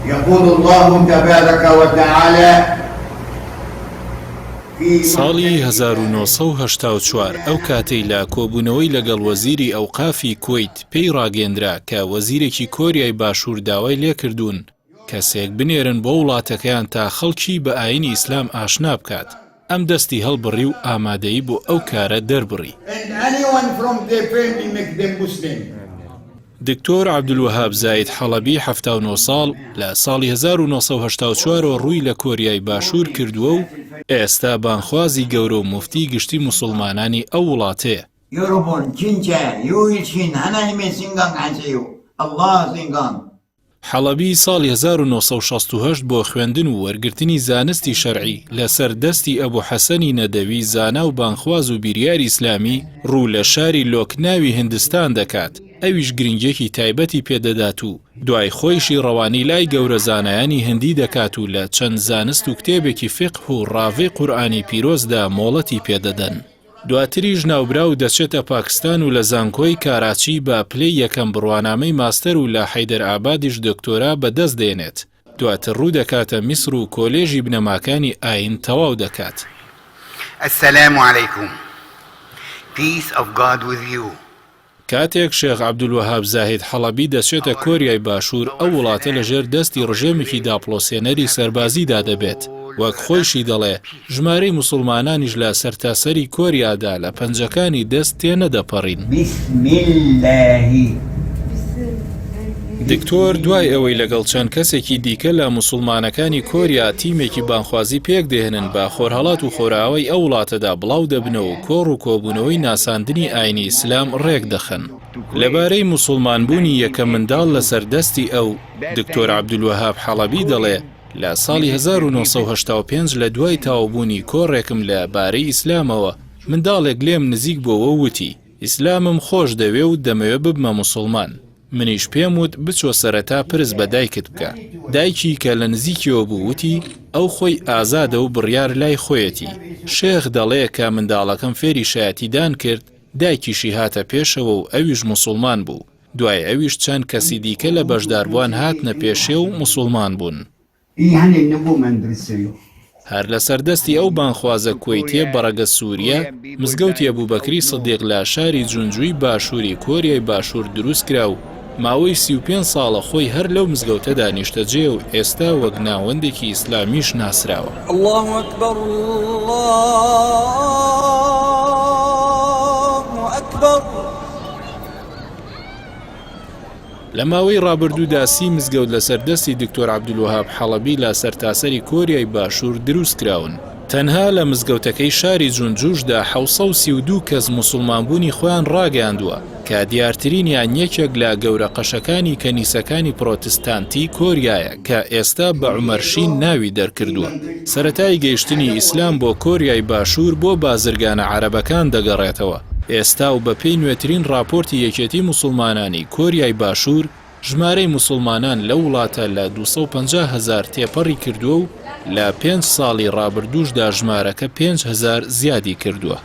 یقول اللە تبارک وتعالی فی ساڵی 1984 ئەو کاتەی لە کۆبوونەوەی لەگەڵ وەزیری ئەوقافی کوەیت پێی ڕاگەیەندرا کە وەزیرێکی کۆریای باشوور داوای لێکردوون کەسێک بنێرن بۆ وڵاتەکەیان تا خەڵکی بە ئایینی ئیسلام ئاشنا بکات، ئەم دەستی هەڵبڕی و ئامادەیی بۆ ئەو کارە دەربڕی. دکتۆر عەبدولوەهاب زاید حەڵەبی 79 ساڵ، لە ساڵی 1984 ەوە ڕووی لە کۆریای باشوور کردووە و ئێستا بانگخوازی گەورە و موفتی گشتی موسوڵمانانی ئەو وڵاتەیە. حەڵەبی ساڵی 1968 بۆ خوێندن و وەرگرتنی زانستی شەرعی لەسەر دەستی ئەبو حەسەنی نەدەوی زانا و بانگخواز و بیریاری ئیسلامی ڕوو لە شاری لۆکناوی هندستان دەکات، ئەویش گرنگیەکی تایبەتی پێ دەدات و دوای خۆیشی ڕەوانی لای گەورە زانایانی هندی دەکات و لە چەند زانست و کتێبێکی فیقه و ڕاڤەی قورئانی پیرۆزدا مۆڵەتی پێ دەدەن. دواتریش ناوبراو دەچێتە پاکستان و لە زانکۆی کاراچی بە پلەی یەکەم بڕوانامەی ماستەر و لە حەیدەرئابادیش دکتۆرا بەدەست دێنێت، دواتر ڕوو دەکاتە میسر و کۆلێژی بنەماکانی ئایین تەواو دەکات. السلام علیکم Peace of God with you. کاتێک شێخ عەبدولوەهاب زاهید حەڵەبی دەچێتە کۆریای باشوور، ئەو وڵاتە لەژێر دەستی ڕژێمێکی داپڵۆسێنەری سەربازیدا دەبێت، وەک خۆیشی دەڵێ، ژمارەی موسوڵمانانیش لە سەرتاسەری کۆریادا لە پەنجەکانی دەست تێنەدەپەڕین. دکتۆر دوای ئەوەی لەگەڵ چەند کەسێکی دیکە لە موسوڵمانەکانی کۆریا تیمێکی بانگخوازی پێکدەهێنن بە خۆرهەڵات و خۆرئاوای ئەو وڵاتەدا بڵاو دەبنەوە و کۆڕ و کۆبوونەوەی ناساندنی ئاینی ئیسلام ڕێکدەخەن. لەبارەی موسوڵمانبوونی یەکەم منداڵ لەسەر دەستی ئەو، دکتۆر عەبدولوەهاب حەڵەبی دەڵێ، لە ساڵی 1985 لە دوای تەواوبوونی کۆڕێکم لە بارەی ئیسلامەوە، منداڵێک لێم نزیک بۆوە و وتی، ئیسلامم خۆش دەوێ و دەمەوێ ببمە موسوڵمان. منیش پێم وت بچۆ سەرەتا پرس بە دایکت بکە. دایکی کە لە نزیکیەوە بوو وتی ئەو خۆی ئازادە و بڕیار لای خۆیەتی. شێخ دەڵێ کە منداڵەکەم فێری شایەتیدان کرد، دایکیشی هاتە پێشەوە و ئەویش موسوڵمان بوو. دوای ئەویش چەند کەسی دیکە لە بەشداربووان هاتنە پێشێ و موسوڵمان بوون. هەر لەسەر دەستی ئەو بانگخوازە کوەیتییە بەڕەگەز سوورییە، مزگەوتی ئەبوبەکری سدیق لە شاری جونجوی باشووری کۆریای باشوور دروستکرا و ماوەی 35 ساڵە خۆی هەر لەو مزگەوتەدا نیشتەجێیە و ئێستا وەک ناوەندێکی ئیسلامیش ناسراوە. اللە اکبر اللە اکبر. لە ماوەی ڕابردوودا سی مزگەوت لەسەر دەستی دکتۆر عەبدولوەهاب حەڵەبی لە سەرتاسەری کۆریای باشوور دروستکراون. تەنها لە مزگەوتەکەی شاری جونجوشدا 732 کەس موسوڵمانبوونی خۆیان ڕاگەیاندووە کە دیارترینیان یەکێک لە گەورە قەشەکانی کەنیسەکانی پرۆتستانتی کۆریایە کە ئێستا بە عومەر شین ناوی دەرکردووە. سەرەتای گەیشتنی ئیسلام بۆ کۆریای باشوور بۆ بازرگانە عەرەبەکان دەگەڕێتەوە. ئێستا و بەپێی نوێترین ڕاپۆرتی یەکێتی موسوڵمانانی کۆریای باشوور، ژمارەی موسوڵمانان لەو وڵاتە لە 250 هەزار تێپەڕی کردووە و لە پێنج ساڵی ڕابردووشدا ژمارەکە 5000 زیادی کردووە.